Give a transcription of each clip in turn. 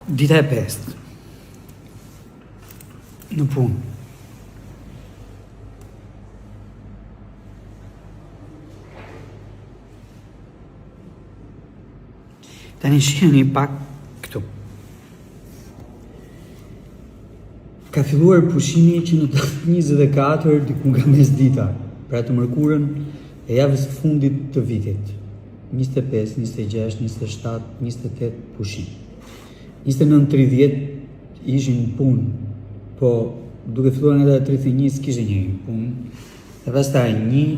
Dita e pestë. Në punë. Tani shihni pak këtu. Ka filluar pushimi që në datë 24 diku nga mesdita, pra të mërkurën e javës së fundit të vitit. 25, 26, 27, 28 pushim. 29, 30 ishin në punë, po duke filluar nga data 31 s'kishte njeri në punë. Dhe pastaj 1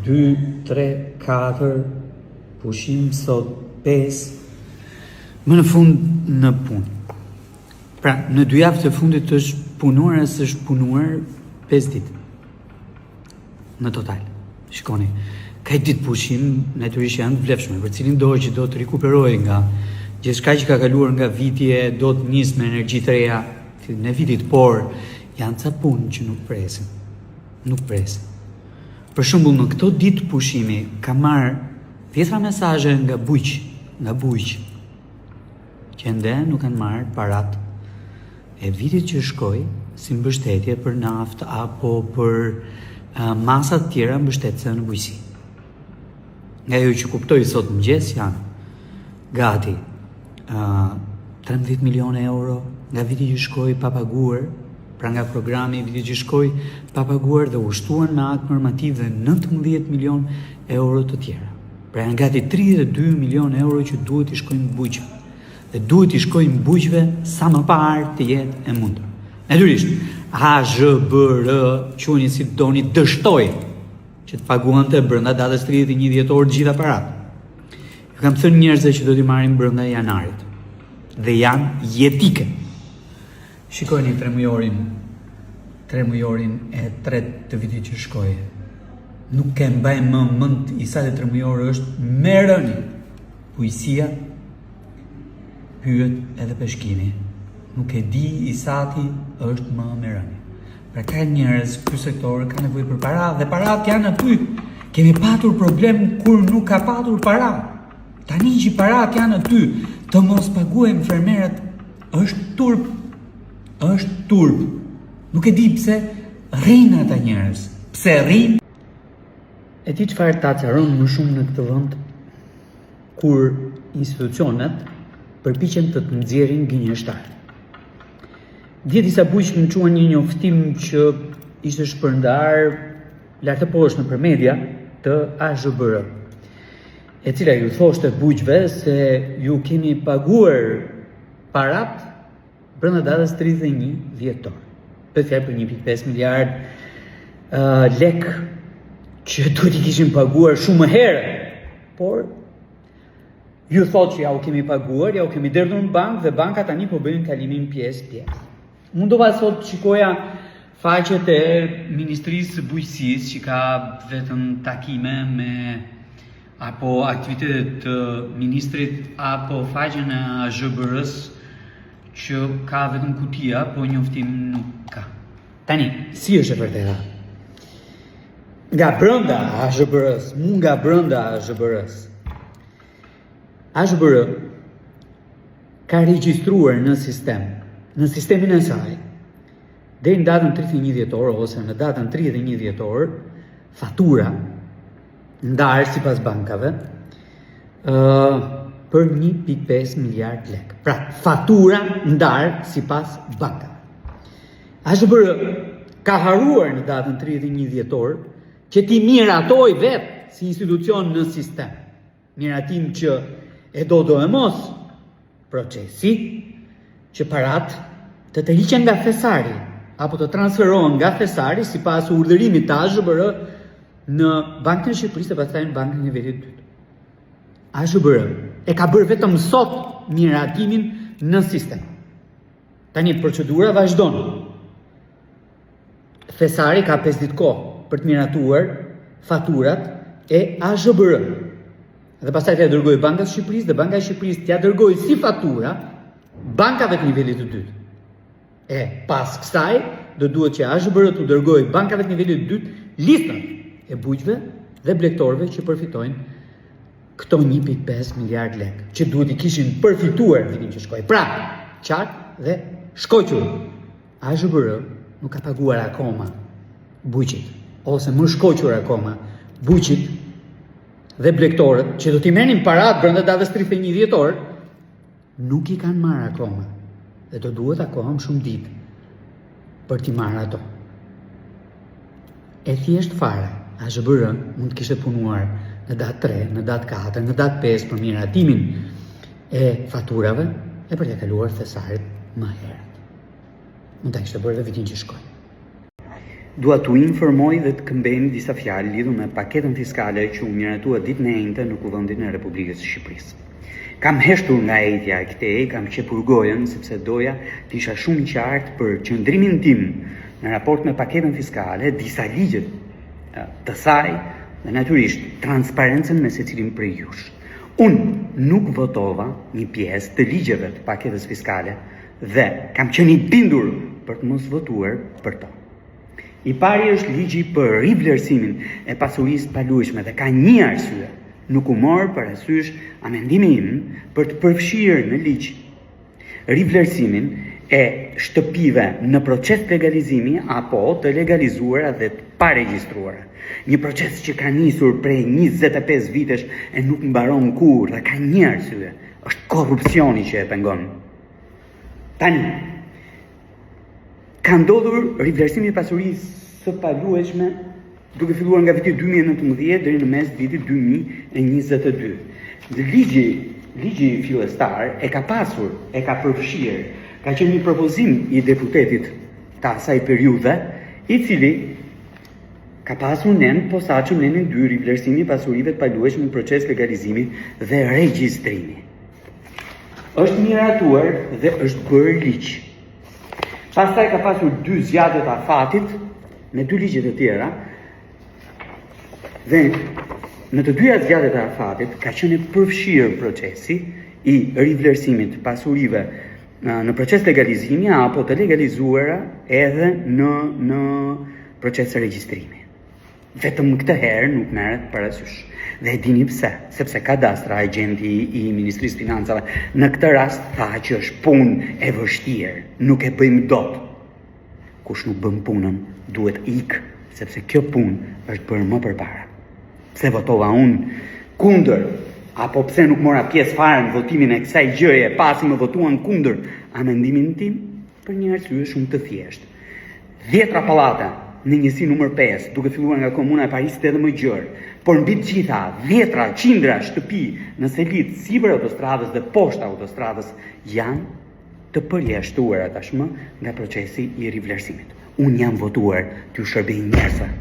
2 3 4 pushim sot 5 më në fund në punë. Pra, në dy javë të fundit është punuar e s'është punuar 5 ditë. Në total. Shikoni, kaq ditë pushim, natyrisht janë të vlefshme, për cilindo që do të rikuperojë nga gjithçka që ka kaluar nga viti e do të nisë me energji të reja fillin e vitit, por janë ca punë që nuk presin. Nuk presin. Për shembull, në këto ditë pushimi kam marrë dhjetra mesazhe nga bujq, nga bujq që ende nuk kanë marrë parat e vitit që shkoi si mbështetje për naftë apo për uh, masa të tjera mbështetëse në bujqësi. Nga ajo që kuptoj sot në mëngjes janë gati uh, 13 milionë euro nga viti që shkoi pa paguar, pra nga programi i vitit që shkoi pa paguar dhe u shtuan me akt normativ dhe 19 milion euro të tjera. Pra janë gati 32 milion euro që duhet t'i shkojnë bujqve. Dhe duhet t'i shkojnë bujqve sa më parë të jetë e mundur. Natyrisht, AZHBR, quajeni si doni, dështoi që të paguante brenda datës 31 dhjetor të gjitha paratë. Ju kam thënë njerëzve që do t'i marrin brenda janarit. Dhe janë jetike. Shikojeni tremujorin, tremujorin e tretë të vitit që shkoi. Nuk e mbaj më mend i sati tremujor është me rënie. Bujqësia, pyjet edhe peshkimi. Nuk e di i sati është më me rënie. Pra ka njerëz, ky sektor ka nevojë për para dhe paratë janë aty. Kemi patur problem kur nuk ka patur para. Tani që paratë janë aty, të mos paguajmë fermerët është turp. Është turp. Nuk e di pse rrinë ata njerëz. Pse rrinë? E di çfarë të acaron më shumë në këtë vend? Kur institucionet përpiqen të të nxjerrin gënjeshtar. Dje disa bujq më çuan një njoftim që ishte shpërndarë lart e poshtë nëpër media të AZHBR, e cila ju thoshte bujqve se ju kemi paguar parat brenda datës 31 dhjetor. Bëhet fjalë për 1.5 miliard uh, lek që duhet i kishin paguar shumë më herët, por Ju thotë që ja u kemi paguar, ja u kemi derdhur në bankë dhe banka tani po bëjnë kalimin pjesë pjesë. U mundova sot të shikoja faqet e Ministrisë së Bujqësisë që ka vetëm takime me apo aktivitete të ministrit apo faqen e AZHBR-së që ka vetëm kutia, po njoftim nuk ka. Tani, si është e vërteta? Nga brenda AZHBR-së, mu nga brenda AZHBR-së. AZHBR ka regjistruar në sistem, në sistemin e saj, deri në datën 31 dhjetor ose në datën 31 dhjetor, fatura ndarë sipas bankave, ë për 1.5 miliard lek. Pra, fatura ndarë sipas bankave. AZHBR ka harruar në datën 31 dhjetor që t'i miratojë vetë si institucion në sistem. Miratim që e do doemos procesi që paratë të tërhiqen nga thesari apo të transferohen nga thesari sipas urdhërimit të AZHBR në Bankën e Shqipërisë dhe pastaj në Bankën e Nivelit të Dytë. AZHBR e ka bërë vetëm sot miratimin në sistem. Tani procedura vazhdon. Thesari ka 5 ditë kohë për të miratuar faturat e AZHBR. Dhe pastaj t'ia dërgojë Bankës së Shqipërisë dhe Banka e Shqipërisë t'ia dërgojë si fatura bankave të nivelit të dytë. E pas kësaj do duhet që AZHBR t'u dërgojë bankave të nivelit të dytë listën e bujqve dhe blegtorëve që përfitojnë. Këto 1.5 miliard lekë që duhet i kishin përfituar vitin që shkoi. Pra, qartë dhe shkoqur. AZHBR nuk ka paguar akoma bujqit, ose më shkoqur akoma bujqit dhe blegtorët që do t'i merrnin paratë brenda datës 31 dhjetor, nuk i kanë marrë akoma dhe do duhet akoma më shumë ditë për t'i marrë ato. E thjeshtë fare, AZHBR mund të kishte punuar në datë 3, në datë 4, në datë 5 për miratimin e faturave e për t'ia kaluar thesarit më herët. Mund ta kishte bërë dhe vitin që shkoi. Dua t'u informoj dhe të këmbejmë disa fjalë lidhur me paketën fiskale që u miratua ditën e enjte në Kuvendin e Republikës së Shqipërisë. Kam heshtur nga e enjtja e këtej, kam qepur gojën sepse doja të isha shumë i qartë për qëndrimin tim në raport me paketën fiskale, disa ligje të saj dhe natyrisht transparencën me secilin prej jush. Unë nuk votova një pjesë të ligjeve të paketës fiskale Dhe kam qenë i bindur për të mos votuar për to. I pari është ligji për rivlerësimin e pasurisë së paluajtshme dhe ka një arsye. Nuk u mor parasysh amendimi im për të përfshirë në ligj rivlerësimin e shtëpive në proces legalizimi apo të legalizuara dhe të paregjistruara. Një proces që ka nisur prej 25 vitesh e nuk mbaron kurrë dhe ka një arsye, është korrupsioni që e pengon. Tani, ka ndodhur rivlerësimi i pasurisë së paluajtshme duke filluar nga viti 2019 deri në mes të vitit 2022. Dhe ligji, ligji fillestar e ka pasur, e ka përfshirë, ka qenë një propozim i deputetit të asaj periudhe, i cili ka pasur nen posaçëm nenin 2 rivlerësimi i pasurive të paluajtshme në proces legalizimi dhe regjistrimi. Është miratuar dhe është bërë ligj. Pastaj ka pasur dy zgjatje të afatit me dy ligje të tjera. Dhe në të dyja zgjatjet e afatit ka qenë i përfshirë procesi i rivlerësimit të pasurive në proces legalizimi apo të legalizuara edhe në në proces regjistrimi. Vetëm këtë herë nuk merret parasysh. Dhe e dini pse? Sepse kadastra, agjenti i Ministrisë së Financave, në këtë rast tha që është punë e vështirë, nuk e bëjmë dot. Kush nuk bën punën, duhet ikë, sepse kjo punë është bërë më përpara. Pse votova unë kundër apo pse nuk mora pjesë fare në votimin e kësaj gjëje pasi më votuan kundër amendimin tim? Për një arsye shumë të thjeshtë. Dhjetra pallate në njësi numër 5, duke filluar nga komuna e Parisit edhe më gjerë, por mbi të gjitha dhjetra, qindra shtëpi në Selitë, sipër autostradës dhe poshtë autostradës janë të përjashtuara tashmë nga procesi i rivlerësimit. Unë jam votuar t'ju shërbej njerëzve.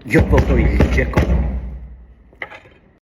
Jo të votoj ligje kot.